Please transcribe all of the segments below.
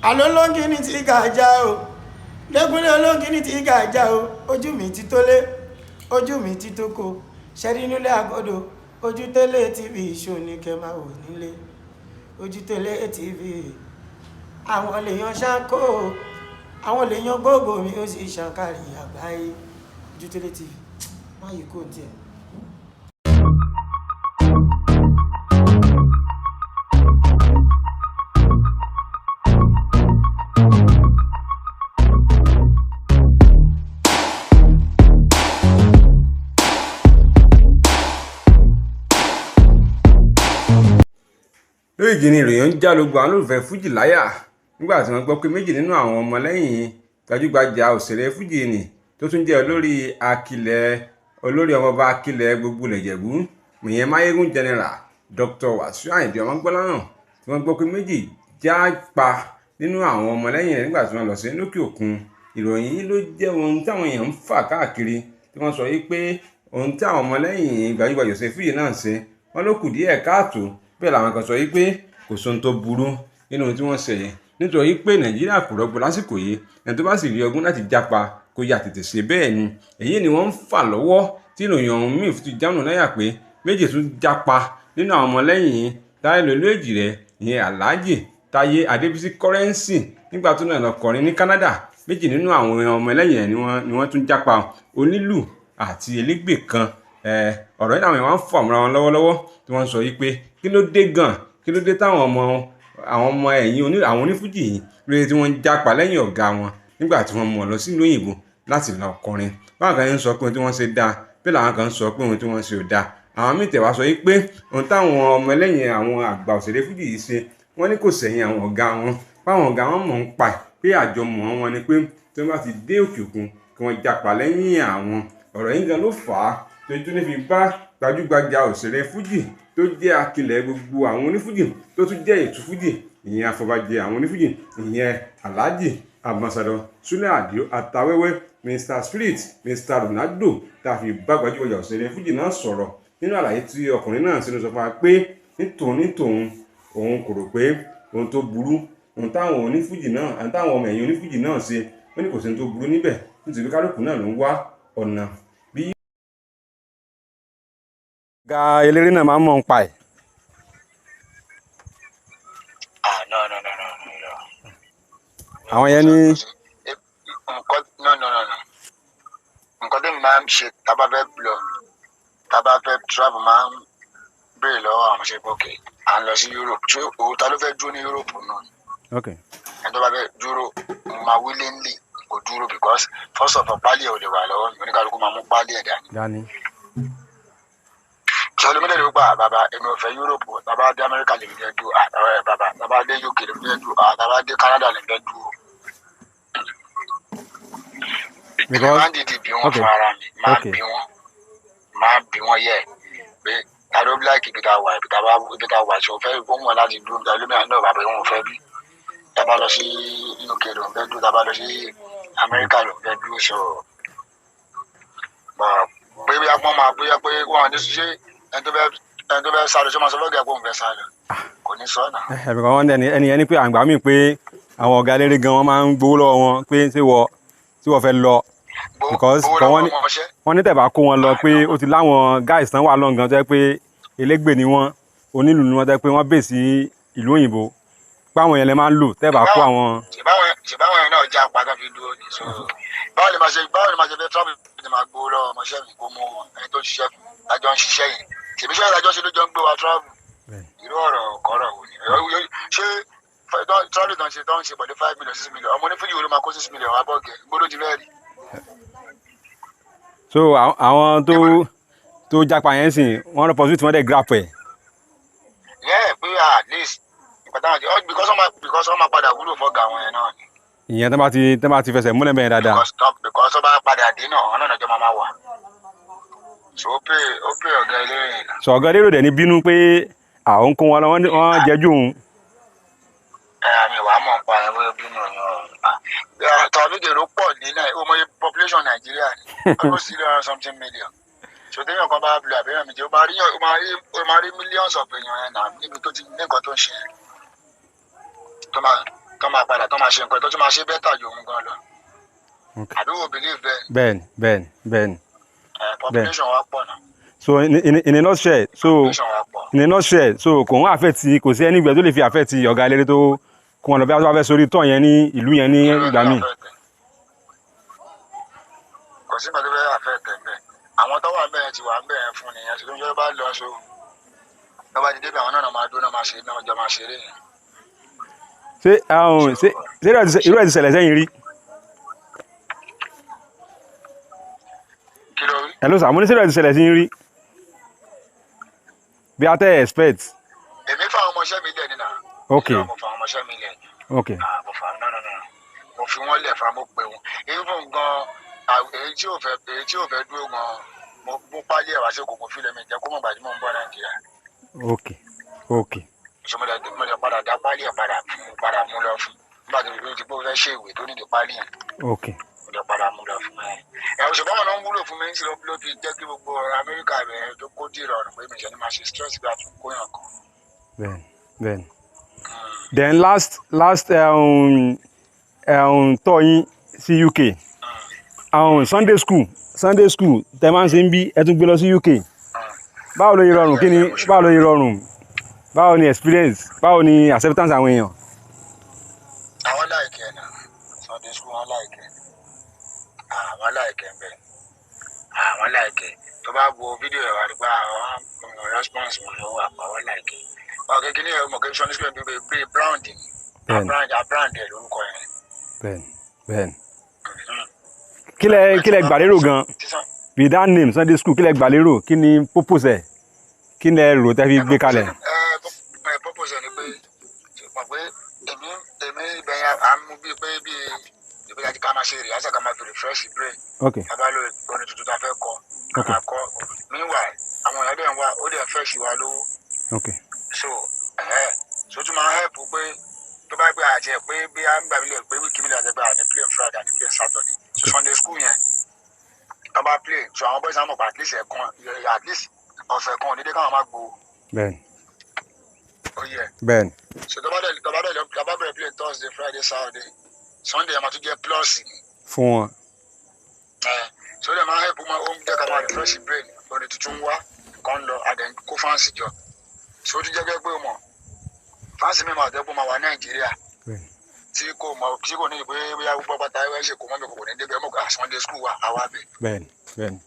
Àlọ́ olóńgìní ti gàjà o, lẹ́kúnlé olóńgìní ti gàjà o. Ojú mi ti tó lé, ojú mi ti tó ko, ṣẹ́rí nílé àgọ́dọ̀. Ojútẹ́lẹ̀ TV ṣò ní kẹ́ máa wò nílé. Ojútẹ́lẹ̀ TV, àwọn lèèyàn ṣáńkó, àwọn lèèyàn gbogbo mi, ó sì ṣàǹkàrí àgbáyé. Ojútẹ́lẹ̀ TV, má yìí kò tiẹ̀. Lójijì ni ìròyìn ń já lógun àwọn olólùfẹ́ fújì láyà nígbà tí wọ́n gbọ́ pé méjì nínú àwọn ọmọlẹ́yìn gbajúgbajà òṣèré fújì nì tó tún jẹ́ olórí akilẹ̀, olórí ọmọọba akilẹ̀ gbogbo ìjẹ̀bú, ìyẹn Mayegun General Dr. Wasiu Ayinde Ọmọgbọ́láhàn, tí wọ́n gbọ́ pé méjì já pa nínú àwọn ọmọlẹ́yìn rẹ̀ nígbà tí wọ́n lọ sí lókè òkun. Ìròyìn yìí ló jẹ́ ohun táwọn èèyàn ń fà káàkiri, tí wọ́n sọ yìí pé ohun tí àwọn ọmọlẹ́yìn gbajúgbajà òṣèré fújì náà ṣe, wọ́n ló kù díẹ̀ káàtó. Bẹ́ẹ̀ làwọn kan sọ yìí pé kò sóhun tó burú nínú ohun tí wọ́n ṣe yìí, nítorí pé Nàìjíríà kò rọgbọ lásìkò yìí. Ẹni tó bá sì rí ọgbọ́n láti jápa, kó yá tètè ṣe bẹ́ẹ̀ ni. Èyí ni wọ́n ń fà lọ́wọ́ tí ìròyìn ọ̀hún míì ti jánu láyà pé méjì tún jápa nínú àwọn ọmọlẹ́yìn Táyé Lolú Èjìrẹ́, ìyẹn Alhaji Táyé Adébísí Currency, nígbà tó náà lọ kọrin ní Canada. Méjì nínú àwọn ọmọlẹ́yìn ẹ̀ ni wọ́n tún jápa, onílù àti elégbè kan. Ọ̀rọ̀ yìí làwọn èèyàn wá ń fà mọ́ra wọn lọ́wọ́lọ́wọ́, tí wọ́n ń sọ yìí pé kí ló dé gan, kí ló dé táwọn ọmọ, àwọn ọmọ ẹ̀yìn àwọn onífújì yìí lóye tí wọ́n ń jápa lẹ́yìn ọ̀gá wọn nígbà tí wọ́n mú wọn lọ sílùú òyìnbó láti lọ kọrin. Báwọn kan ń sọ pé ohun tí wọ́n ṣe dáa, bẹ́ẹ̀ làwọn kan ń sọ pé ohun tí wọ́n ṣe ò dáa. Àwọn míì tẹ̀ wá sọ yìí pé ohun táwọn ọmọ ẹlẹ́yìn àwọn àgbà òṣèré fújì yìí ṣe, wọ́n ní kò sẹ̀yìn àwọn ọ̀gá wọn, báwọn ọ̀gá wọn mọ̀ ń pa ẹ̀ pé àjọmọ̀ wọn ni pé tí wọ́n bá ti dé òkè òkun kí wọ́n jápa lẹ́yìn àwọn. Ọ̀rọ̀ yìí gan ló fà á tó tún ní fi bá gbajúgbajà òṣèré fújì tó jẹ́ akilẹ̀ gbogbo àwọn onífújì, tó tún jẹ́ ètú fújì, ìyẹn afọbajẹ àwọn onífújì, ìyẹn Alhaji Ambassador Sule Adio Atawẹ́wẹ́, Mr Spirit, Mr Ronaldo, tá a fi bá gbajúgbajà òṣèré fújì náà sọ̀rọ̀. Nínú àlàyé tí ọkùnrin náà ṣe, ló sọ fún wa pé nítòun nítòun, òun kò rò pé ohun tó burú ohun táwọn onífújì náà àti táwọn ọmọ ẹ̀yìn onífújì náà ṣe. Ó ní kò sí ohun tó burú níbẹ̀, nítorí kálukú náà ló ń wá ọ̀nà bí. Ọ̀gá eléré náà máa ń mọ̀ ń pa ẹ̀. Ah, no, no, no, no, no, no. Àwọn yẹn ní. Nǹkan, no, no, no, no, nǹkan tí mi máa ń ṣe, tá a bá fẹ́ lọ, tá a bá fẹ́ travel, máa ń béèrè lọ́wọ́ àwọn ṣe pé okay, à ń lọ sí Europe, ṣé òun ta ló fẹ́ dúró ní Europe náà? Ẹni tó bá fẹ́ dúró, mo máa willingly kò dúró, because first of all, pálí ẹ̀ ò lè wà lọ́wọ́ mi. Oníkálukú máa mú pálí ẹ̀ dání. Dání. Sọlá mílíọ̀nù ló gbà, bàbá, èmi ò fẹ́ Europe, bàbá dé Amẹ́ríkà lè fẹ́ dúró. Ah bàbá, bàbá dé UK lè fẹ́ dúró. Ah, bàbá dé Canada lè fẹ́ dúró. Because máa ń dìdì bí wọn fún ara mi, máa bí wọn, máa bí wọn yẹ pé ta ló like ibi tá a wà, ibi tá a bá, ibi tá a wà, ṣe o fẹ́ ó wọn láti dúró? Níta lómìnira náà, bàbá, òun ò fẹ́ bí tá a bá lọ sí UK lòun fẹ́ dúró, tá a bá lọ sí Amẹ́ríkà lòun fẹ́ dúró. So pé bí apọ́n máa bóyá pé wọ́n ní ṣe ẹni tó fẹ́ sálọ, ṣé máa sọ fọ́gà pé òun fẹ́ sálọ? Kò ní sọ náà. Ẹ because wọ́n ní ẹni pé àgbà míì pé àwọn ọ̀gá eléré gan, wọ́n máa ń gbowó lọ́wọ́ wọn pé ṣé wọ́n fẹ́ lọ, because gbowó wọ́n lọ́wọ́ ní ọmọọṣẹ́. Wọ́n ní tẹ̀bá kó wọn lọ pé ó ti láwọn guys tán wà lọ́n gan tó jẹ́ pé elégbè ni wọ́n, onílù ni wọ́n, tó jẹ́ pé wọ́n bè sí ìlú òyìnbó, pé àwọn yẹn lè máa ń lò tẹ́bà kó àwọn. Ṣèbáwọn yẹn náà já apá fi dúró ni. So báwo ni máa ṣe fẹ́ travel ni máa gbowó lọ́wọ́ ọmọọṣẹ́ mi kó mú ẹni tó ń ṣiṣẹ́ lájọ ń ṣiṣẹ́ yẹn? Ṣèbí iṣẹ́ ìdájọ́ ṣe ló jọ ń gbé wa travel? Irú ọ̀rọ̀ kọ́rọ̀ wò ni? Ṣé travel tó ń ṣe pẹ̀lú 5 million, 6 million? Ọmọ onífújì wo ló máa kó 6 million wá bọ́ọ̀gẹ̀? Gbọ́dọ̀ ti fẹ́ rí. So àwọn tó jápa yẹn sìn, wọ́n rọ pọ̀sùn tí wọ́n dẹ̀ grab ẹ̀. Yeah, pé at least nǹkan táwọn ṣe, because wọ́n máa padà wúlò fọ́gà àwọn yẹn náà ni. Ìyẹn tó bá ti fẹsẹ̀ múlẹ̀ bẹ́ẹ̀ dáadáa. Because tó bá padà dé náà, ọ̀nà ìjọba máa wà. So ó pè ọ̀gá eléré yẹn náà. Sọ ọ̀gá eléré dẹ̀ ní bínú pé àwọn kó wọn lọ, wọ́n jẹ́jú òun. Ẹ àmì ìwà mọ̀ ń pa ẹ̀ bóyá bínú ni ọ̀ tàbí èrò pọ̀ ní náà. Ó mọye population Nàìjíríà ni, almost 300 something million. So téèyàn kan bá lu àbẹ̀yàn méjì, ó máa rí millions of èèyàn yẹn náà níbi tó ti ní nǹkan tó ń ṣe yẹn tó máa Tó máa padà, tó máa ṣe nǹkan tó tún máa ṣe better ju òun gan lọ. Ok. Àbí wo believe bẹ́ẹ̀? Bẹ́ẹ̀ni, bẹ́ẹ̀ni, bẹ́ẹ̀ni. Population wa pọ̀ náà. So in a nutshell, so Population wa pọ̀. in a nutshell, so kò ń affect, kò sí anywhere tó lè fi affect ọ̀gá eléré tó kó wọn lọ bí wọ́n bá fẹ́ sórí tọ̀ yẹn ní ìlú yẹn ní ìgbà míì. Kò sí nǹkan tó fẹ́ affect ẹ̀ bẹ́ẹ̀. Àwọn tó wà bẹ́ẹ̀ ti wà bẹ́ẹ̀ fún nìyẹn. Ṣùgbọ́n ìjọba bá lọ, so tó bá ti débẹ̀, àwọn náà máa dúró náà, máa ṣe náà, jọ máa ṣeré yẹn. Ṣé irú ẹ̀ ti ṣẹlẹ̀ sẹ́yìn rí? Kí ló rí? Hello sir, mo ní ṣé irú ẹ̀ ti ṣẹlẹ̀ sí yín rí bí a tẹ́ expect? Èmi fa àwọn ọmọọṣẹ́ mi lẹ̀ nínà. Ok. Mo fa àwọn ọmọọṣẹ́ mi lẹ̀. Ok. Ah, mo fa, no, mo fi wọ́n lẹ̀ fa, mo pè wọ́n. Even gan, èyí tí ò fẹ́, èyí tí ò fẹ́ dúró gan, mo mú pálí ẹ̀ wá sí kòkó fílẹ̀ mi jẹ́ kó mọ̀ gbàdí mò ń bọ̀ Nàìjíríà. Ok. So mo lè padà dá pálí ẹ̀ padà fún, padà mú lọ fún nígbà tó ti pé ó fẹ́ ṣe ìwé tó nídìí pálí yẹn. Ok. Mo lè padà mú lọ fún ẹ. Ẹ ṣùgbọ́n wọn ló ń wúlò fún mi ní ló fi jẹ́ kí gbogbo ọ̀rọ̀ Amẹ́ríkà rẹ̀ tó kó dìrọ̀ ọ̀rùn pé mi ṣe ni máa ṣe stress bí a tún kóyàn kan. Bẹ́ẹ̀ni, bẹ́ẹ̀ni. Then last tọ́ yín sí UK, Sunday school tẹ máa ń ṣe ń bí, ẹ tún gbé lọ sí UK. Báwo ló yẹ rọrùn? Kí ni, báwo ló yẹ rọrùn? Báwo ni experience? Báwo ni acceptance àwọn èèyàn? Àwọn like ẹ̀ náà, Sunday school, wọn like ẹ̀, àwọn like ẹ̀ bẹ́ẹ̀, àwọn like ẹ̀. Tó bá wo fídíò ẹ̀ wá rí pé àwọn response wọn ló wà pa, àwọn like ẹ̀. Ọ̀kẹ́ kí ni ẹ̀ mọ̀ kí Sunday school bí bí brand ni. Bẹ́ẹ̀ni. Brand, a brand ẹ̀ lórúkọ yẹn. Bẹ́ẹ̀ni. Kí lẹ gbà lérò gan Sísan with that name Sunday school? Kí lẹ gbà lérò? Kí ni purpose ẹ̀? Kí lẹ rò tẹ́ fi gbé kalẹ̀? Ẹ purpose ẹ̀ ni pé mọ̀ pé èmi ibẹ̀ yẹn à ń mú bíi pé bíi ibi láti ká máa ṣe rehearsal, ká máa fi refresh brain. Ok. Tá bá lóye orin tuntun tá a fẹ́ kọ, ká Ok. máa kọ. Meanwhile, àwọn èèyàn dẹ̀ ń wá, ó dẹ̀ ń fẹ́ ṣì wá lówó. Ok. So ẹ̀ so tún máa help pé tó bá gbé àti ẹ̀ pé bí a ń gbà mí lè pé week mi lè àti pé àní play Friday, àní play Saturday. So Sunday school yẹn tó bá play, so àwọn boys á mọ̀ pé at least ẹ̀kan, at least ọ̀sẹ̀ kan ò ní dé káwọn máa gbowó. Bẹ́ẹ̀ni. Ó yẹ. Bẹ́ẹ̀ni. So tó bá dẹ̀ tó bá bẹ̀rẹ̀ play Thursday, Friday, Saturday, Sunday ẹ̀ máa tún jẹ́ plus ni. Fún wọn. Ẹ̀ so dẹ̀ máa help, máa ó ń jẹ́ ká máa refresh brain, orin tuntun wá kan lọ, àdẹ̀ kó fans jọ. So ó tún jẹ́ pé ó mọ̀ fans mi máa jẹ́ pé ó máa wà Nàìjíríà Bẹ́ẹ̀ni. tí kò mọ̀, tí kò ní ìpè bóyá gbọ́ pátá ẹ ṣe kò mọ́ mi, kò ní débẹ̀ mọ̀ ká Sunday school wa àwa bẹ̀. Bẹ́ẹ̀ni, bẹ́ẹ̀ni.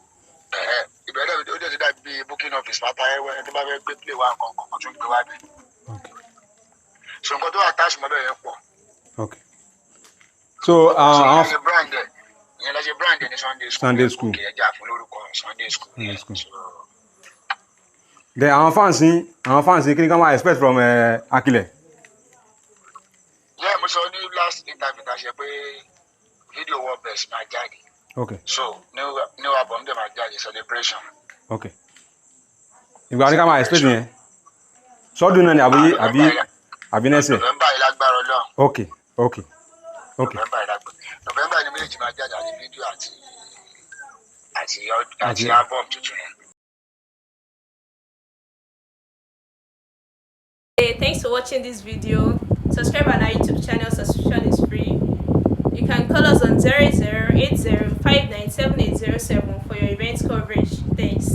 Ẹ̀ ìbẹ̀rẹ̀ ó dẹ̀ ti dàbí booking office pátá ẹ tó bá fẹ́ gbé play wa nǹkan kan tún gbé wá bẹ̀. Ok. So nǹkan tó attach mọ́ bẹ́ẹ̀ yẹn pọ̀. Ok, so So àwọn ìyẹn ṣe brand ẹ̀, ìyẹn lọ ṣe brand ẹ̀ ní Sunday school. Sunday school. Kì í ẹja fún lórúkọ Sunday school. Sunday school. So, Then àwọn fans yín, kí ni ká máa expect from Akilẹ̀? Yeah, mo sọ ní last interview ta ṣe pé video World Best máa jáde. Ok. So new album dẹ̀ máa jáde, celebration. Ok, ìgbà ní ká máa expect yẹn? Sọ́dún náà ni àbí next year? November yìí, lágbára Ọlọ́run. Ok. November yìí lágbára, November yìí ni méjì máa jáde, àti video àti album tuntun yẹn. Hey, thanks for watching this video. Subscribe on our YouTube channel, subscription is free. You can call us on 0080 for your event coverage. Thanks.